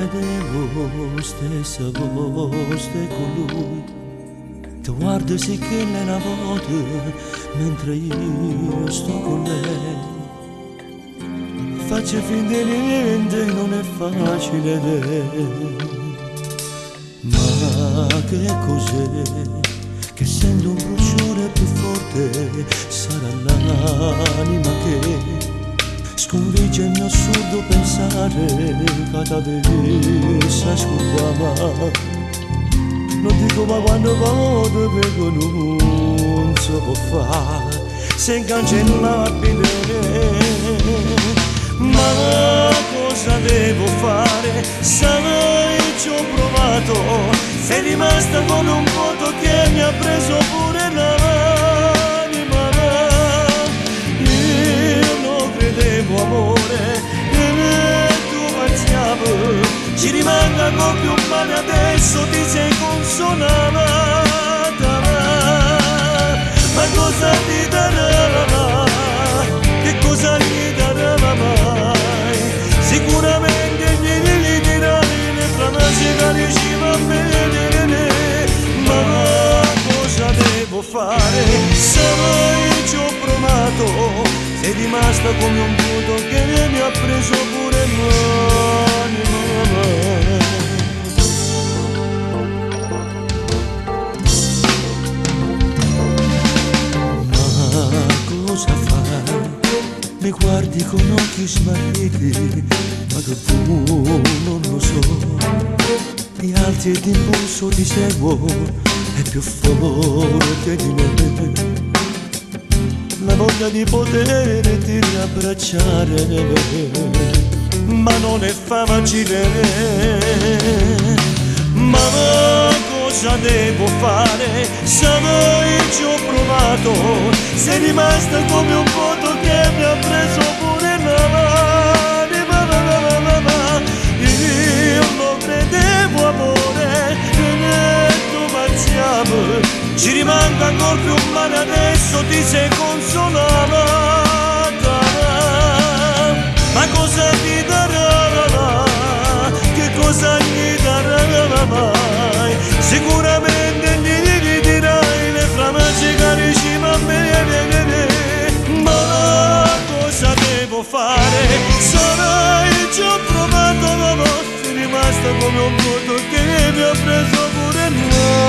Vedevo stessa voce con lui. Ti guardo sì che è una volta, mentre io sto con lei. Faccio finta di niente, non è facile. Ma che cos'è? Che sento un bruciore più forte, sarà l'anima che sconfigge il mio assurdo pensare che t'avesse scordata. Non dico ma quando vado vedo non si può fare, se incancellabile. Ma cosa devo fare? Sai, ci ho provato, sei rimasta come un vuoto che mi ha preso pure l'anima. Io non credevo amore, e tu pazziavo, ci rimango ancora più male adesso, ti sei consolata. Ma cosa ti darà? Che cosa gli darà mai? Sicuramente gli dirai le frasi che diceva a me. Ma cosa devo fare? Sai, ci ho provato, sei rimasta come un vuoto che mi ha preso pure l'anima. Ma cosa fai? Mi guardi con occhi smarriti, ma che tu non lo so. Ti alzi e d'impulso ti seguo, è più forte di me la voglia di poterti riabbracciare, ma non è facile. Ma cosa devo fare? Sai, ci ho provato, sei rimasta come un vuoto che mi ha preso pure l'anima. Io non credevo amore, e tu pazziavo, ci rimango ancora più male adesso, ti sei consolata. Ma cosa ti darà? Che cosa gli darà mai? Sicuramente gli dirai le frasi che diceva a me. Ma cosa devo fare? Sarai, ci ho provato, sei rimasta come un vuoto che mi ha preso pure l'anima.